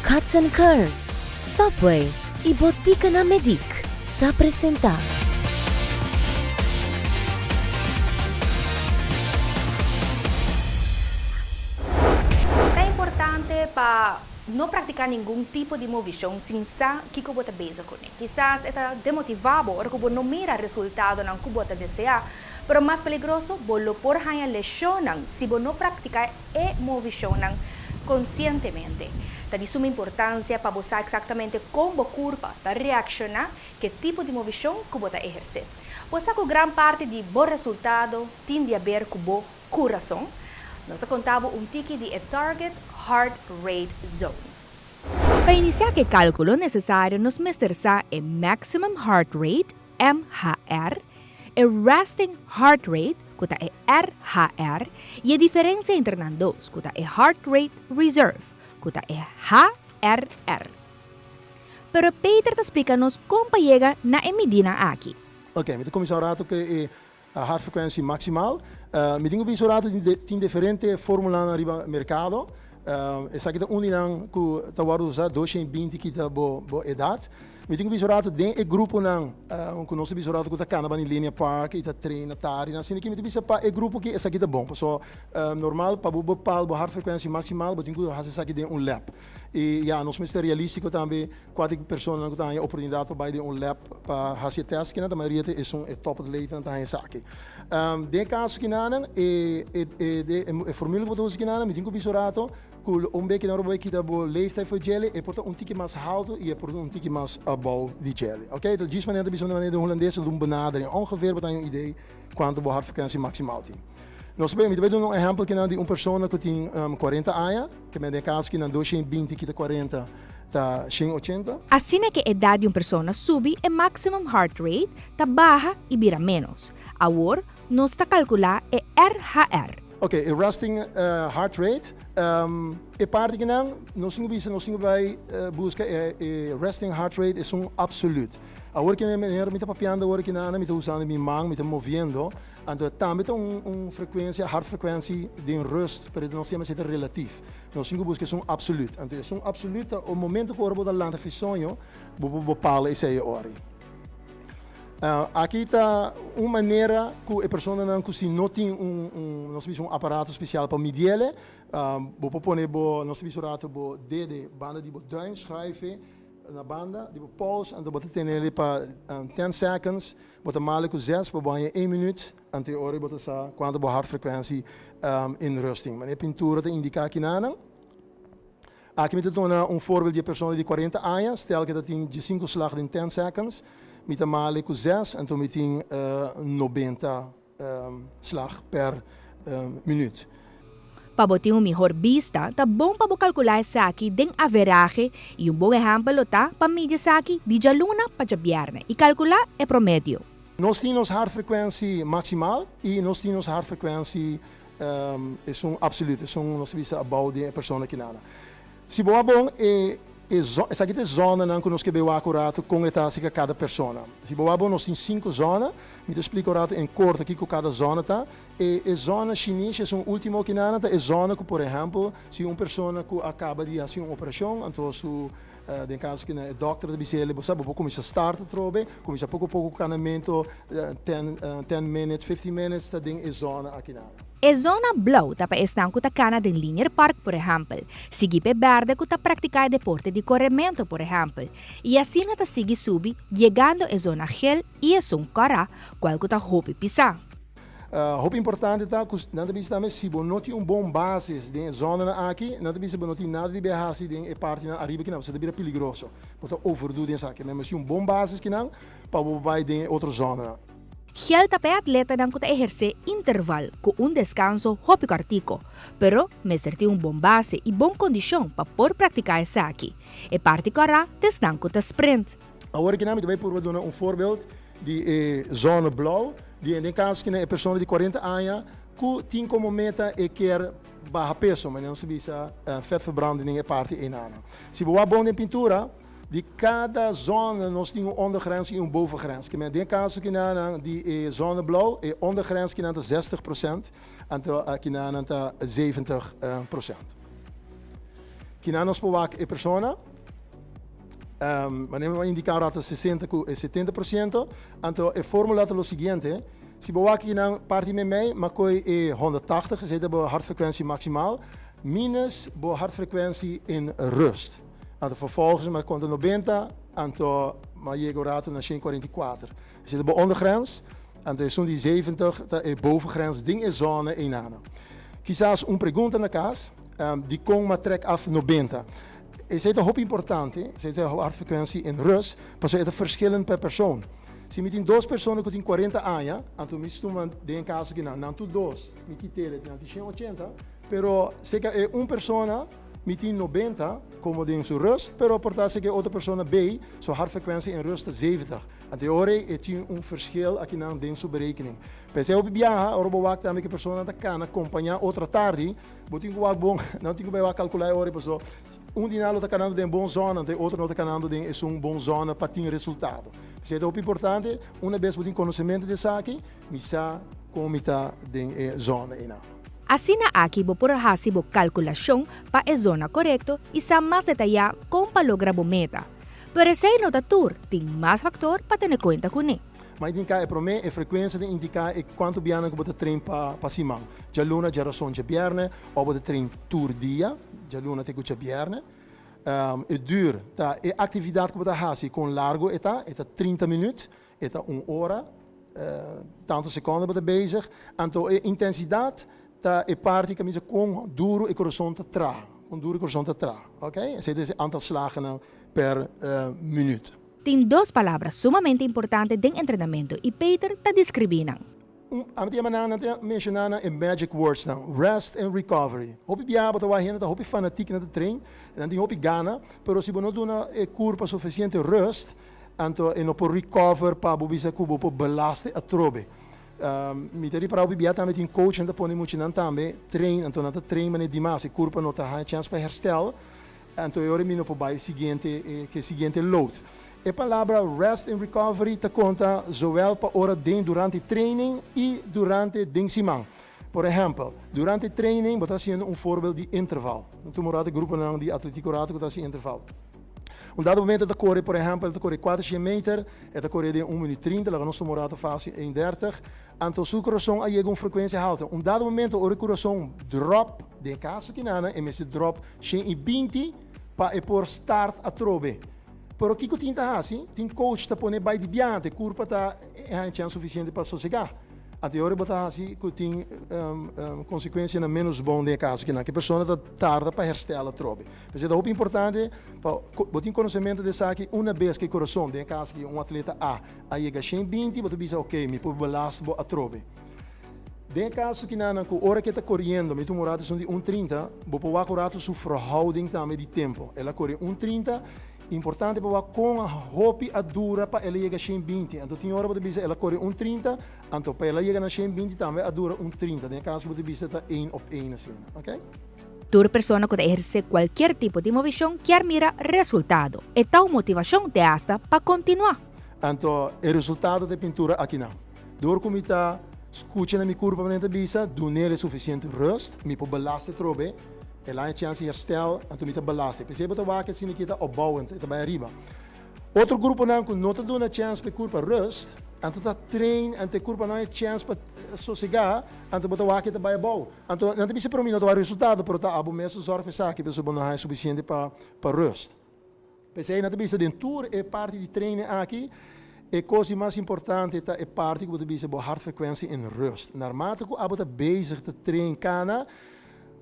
Cuts and Curves, Subway y Botica na Medic ta presenta. Ta importante pa no practica ningun tipo di movicion sin sa kico bo ta bezig cune. Kisas e ta demotiva bo ora cu bo no mira resultadonan cu bo ta desea, pero mas peligroso, bo lo por haña lesionnan si bo no practica e movicionnan conscientemente. Ta di suma importancia pa bo sa exactamente con bo curpa ta reacciona cu e tipo di movicion cu bo ta eherce. Bo sa cu gran parti di bo resultado tin di haber cu bo curason? Nos a conta bo un tiki di e Target Heart Rate Zone. Pa inicia cu e calculo necesario nos mester sa e Maximum Heart Rate, MHR, e Resting Heart Rate, cu ta e RHR, y e diferencia entre nan dos, cu ta e Heart Rate Reserve, cu ta e HRR. Pero Peter ta splica nos con pa yega na e midinan aki. Ok, mi ta cuminsa un rato cu e hartfrequentie maximaal. Mi tin cu bisa un rato tin diferente formulanan riba mercado. Esaki ta un di nan cu ta wordo usa, 220 kita bo edad. Mi tin cu bisa un rato den e gruponan cu nos ta bisa un rato cu ta cana bani Linear Park y ta traina tardi. Asina ki mi ta bisa pa e grupo aki esaki ta bon. Pasobra normal pa bo bepaal bo hartfrequentie maximaal bo tin cu haci esaki den un lab. Y ya nos mester realistico tambe cua ta e personanan cu ta haña oportunidad pa bay den un lab pa haci e test kinan. Ta mayoria ta esun e top atletanan ta haña esaki. Den e caso kinanan e e formula cu bo ta usa kinanan mi tin cu bisa un rato Ku un beki nan roboi kita bo leeftijd for djele, e por ta un tiki mas haltu i e por ta un tiki mas abou di djele. Oké, ta djis manera ta bisa manera den hulandes ta dun benadering. Ongeveer bo ta haña un idee kuantu bo hartfrequentie maximaal tin. Nos ta mi ta bai duna un ehèmpel kinan di un persona ku tin 40 aña, ke men den e kaso kinan 220 kita 40 ta 180. Asina ke edat di un persona subi e maximum heart rate ta baha i bira ménos. Awor nos ta kalkulá e RHR. Ok, e resting heart rate, e parti kinan nos tin ku bisa, nos tin ku bai buska e resting heart rate esun absoluut. Awor ki manera mi ta papiando awor kinan mi ta usando mi man, mi ta moviendo, anto tambe ta un frecuencia, hart frecuentie den rust, pero nos ta yama esei ta relatief. Nos tin ku buska esun absoluut. Anto esun absoluut ta o momento ku ora bo ta lanta fi soño, bo por bepala esei e ora. Aki ta un manera ku e personanan ku si no tin un un nos ta bisa un aparato spesial pa midiele, bo por pone bo nos ta bisa un rato bo dede banda di bo duim schuife na banda di bo pols anto bo ta tenele pa ten seconds, bo ta male ku zes pa bo haña één minuut anto e ora bo ta sa kuantu bo hartfrequentie in rust tin. Manera pintura ta indiká kinanan. Aki mi ta duna un voorbeeld di e persona di 40 aña, stel ku e ta tin diesinku slag den ten seconds, mi ta male ku zes, anto mi tin 90 slag per minuut. Pa bo tin un mihor bista, ta bon pa bo kalkulá esaki den averahe i un bon ehèmpel lo ta pa midi esaki di djaluna pa djabièrnè i kalkulá e promedio. Nos tin nos hartfrequentie maximaal i nos tin nos hartfrequentie Esun absoluut, esun nos ta bisa abou di e persona kinana. Si bo a bon e e esaki ta e zonanan ku nos ke bai wak un ratu kon e ta hasi ka kada persona. Si bo a bon nos tin sinku zona, mi ta splika un ratu en korto kiko kada zona ta. E e zona shinishi esun ultimo kinana ta e zona ku por ehèmpel si un persona ku a kaba di hasi un operashon anto su Den kaso ku e dòkter ta bisa el, bo sa bo por kuminsá start atrobe, kuminsá poko poko ku kanamentu, ten ten minutes, 15 minutes ta den e zona akinan. E zona blou ta pa esnan ku ta kana den Linear Park por ehèmpel, sigui p'e bèrdè ku ta praktiká e deporte di korementu por ehèmpel, i asina ta sigui subi yegando e zona gel i esun kòrá, kual ku ta hopi pisá. Hopi importante ta ku nan ta bisa tambe si bo no tin un bon basis den e zonanan aki, nan ta bisa bo no tin nada di bay hasi den e partinan ariba kinan pasobra ta bira peligroso. Bo ta overdo den esaki. Men mester un bon basis kinan pa bo bay den e otro zonanan. Gel ta pa e atletanan ku ta ehersé interval ku un deskanso hopi kòrtiko, pero mester tin un bon base i bon kondishon pa por praktiká esaki. E parti kòrá ta esnan ku ta sprint. Awor kinan mi ta bay purba duna un voorbeeld di e zona blauw, di den caso kinan e persona di 40 aña cu tin como meta e kier baha peso, manera nos ta bisa vetverbranding e parti eynana. Si bo wak bon den pintura, di cada zona nos tin un ondergrens y un bovengrens. Kimen den caso kinan di e zona blauw, e ondergrens kinan ta 60%, anto kinan ta 70%. Kinan nos por wak e persona, manera mi a indica ora ta 60 cu e 70%, anto e formula ta lo siguiente: si bo wak kinan parti meimei, m'a coy e 180, esey ta bo hartfrequentie maximaal, minus bo hartfrequentie in rust. Anto vervolgens m'a conta 90, anto m'a yega un rato na 144. Esey ta bo ondergrens, anto esun di 70 ta e bovengrens den e zone eynana. Kisas un pregunta na cas, dicon m'a trek af 90? Esey ta hopi importante, esey ta hartfrequentie in rust, pasobra e ta verschillend per persoon. Si mi tin dos persona cu tin 40 aña, anto mi stuma den e caso aki nan, nan tur dos, mi kitele, nan tin 180, pero seca e un persona mi tin 90 como den su rust, pero por ta seca e otro persona B, su hartfrequentie in rust ta 70. Anto e ora e tin un verschil aki nan den su berekening. P'esei hopi biaha, ora bo wak tambe cu e persona ta cana acompaña otro atardi, bo tin cu wak bon, nan tin cu bay wak calcula e ora pasobra un di nan lo ta canando den bon zona, anto e otro no ta canando den esun bon zona pa tin resultado. P'esei ta hopi importante, una bes bo tin conocemento di esaki, mi sa con mi ta den e zona einan. Asina aki bo por haci bo calculacion pa e zona corecto y sa mas detaya con pa logra bo meta. Pero esey no ta tur, tin mas factor pa tene cuenta cune. Ma indica e prome, e frecuencia ta indica e cuanto bianan cu bo ta train pa siman. Djaluna, djarason, djabierne, of bo ta train tur dia, djaluna te cu djabierne. E duur ta e actividad cu bo ta haci, con largo e ta, e ta 30 minuut, e ta un ora, tanto seconde bo ta bezig. Anto e intensidad ta e parti cu a bisa con duro e corazon ta traha, con duro e corazon ta traha, ok? Esey ta e aantal slagennan per minuut. Tin dos palabra sumamente importante den entrenamento y Peter ta describi nan. Ami ta yama nan, nan ta menciona nan e magic words nan, rest and recovery. Hopi biaha bo ta wak hende ta hopi fanatic nan ta train, nan tin hopi gana, pero si bo no duna e curpa suficiente rust, anto e no por recover pa bo bisa cu bo por belaste atrobe. Mi ta ripara hopi biaha tambe tin coach nan ta pone muchanan tambe train, anto nan ta train manera dimas, e curpa no ta haña chance pa herstel. Anto e ora mi no por bai siguiente ke siguiente load. E palabra rest and recovery ta konta zowel pa ora den durante training i durante den siman. Por ehèmpel, durante training bo ta hasiendo un voorbeeld di interval. No tuma un rato e gruponan di atletico rato ku ta hasi interval. Un dado momento e ta kore, por ehèmpel, e ta kore 400 meter, e ta kore den un minuut 30, laga nos tuma un rato fásil 1:30. Anto su kurason a yega un frekuensia haltu. Un dado momento ora e kurason dròp, den e kaso kinana e mester dròp 120 pa e por start atrobe. Pero kiko tin ta hasi? Tin coach ta pone bai di biaha, e kurpa ta haña chèns sufisiente pa sosegá. Anto e ora bo ta hasi ku tin konsekuensianan ménos bon den e kaso kinan, ku e persona ta tarda pa herstel atrobe. P'esei ta hopi importante pa bo tin konosementu di esaki una bes ku e kurason, den e kaso aki un atleta A, a yega 120, bo ta bisa, ok, mi por belast bo atrobe. Den e kaso kinanan ku ora ku e ta koriendo, mi tuma un ratu esun di un 30, bo por wak un ratu su verhouding tambe di tempu. El a kore un 30, importante pa wak kon hopi a dura pa el a yega 120. Anto tin ora bo ta bisa el a kore un 30, anto pa el a yega na 120 tambe a dura un 30. Den e kaso bo ta bisa ta één op één asina, ok. Tur persona ku ta ehersé kualkier tipo di movishon kier mira resultado. E ta un motivashon te asta pa kontinuá. Anto e resultado ta e pintura akinan. Dor ku mi ta skucha na mi kurpa manera ta bisa, dun'el e sufisiente rust, mi por belaste atrobe, el haña chèns di herstel, anto mi ta belaste. P'esei bo ta wak asina ki e ta opbouwend, e ta bai ariba. Otro gruponan ku no ta duna chèns pa e kurpa rust, anto ta train, anto e kurpa no haña chèns pa sosegá, anto bo ta wak e ta bai abou. Anto nan ta bisa pero mi no ta wak resultado, pero ta abo mes ta zòrg pa esaki, pasobra bo no haña sufisiente pa rust. P'esei nan ta bisa den tur e parti di training aki, e kos di mas importante ta e parti ku bo ta bisa bo hartfrequentie in rust. Naarmate ku abo ta bezig ta train kana,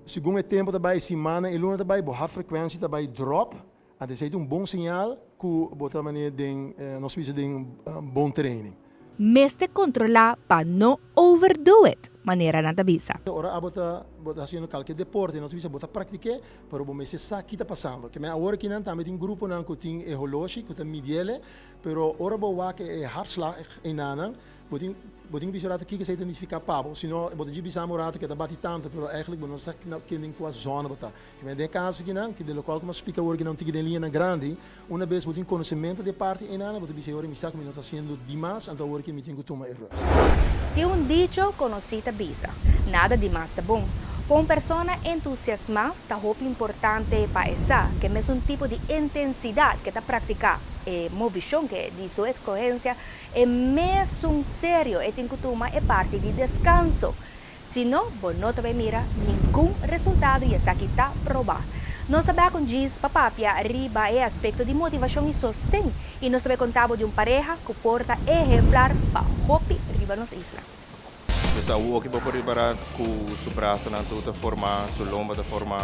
segun e tempu ta bai, e simannan, e luna ta bai, bo hartfrequentie ta bai drop. Anto esei ta un bon señal ku bo ta manera den, nos bisa den bon training. Mester kontrolá pa no overdo it, manera nan ta bisa. Ora abo ta bo ta hasiendo kalke deporte, nos ta bisa bo ta praktik'é, pero bo mester sa ki ta pasando. Ke men awor akinan tambe tin gruponan ku tin e holoshi ku ta midiele, pero ora bo wak e hartslag einanan, Bo tin bo tin ku bisa un ratu kiko esei ta nifiká pa bo, sino bo ta djis bisa mi un ratu ke ta bati tantu, pero eigentlik bo no sa na ken den kua zona bo ta. Ke men den e kaso akinan, ke de lokual ku mi a splika awor akinan un tiki den liñanan grandi, una bes bo tin konosementu di e parti einan, bo ta bisa e ora mi sa ku mi no ta hasiendo dimas, anto awor ke mi tin ku tuma e rust. Tin un dicho konosí ta bisa, Nada dimas ta bon. Pa un persona entusiasma, ta hopi importante pa e sa cu mesun tipo di intensidad cu e ta practica e movecion cu di su escogencia, e mesun serio e tin cu tuma e parti di descanso. Si no, bo no ta bay mira ningun resultado y esaki ta proba. Nos ta cu Gis pa papia riba e aspecto di motivacion y sosten y nos ta conta di un pareha cu por ta ehemplar pa hopi riba nos isla. Dus awor cu bo por ripara cu su brasanan tur ta forma, su lomba ta forma.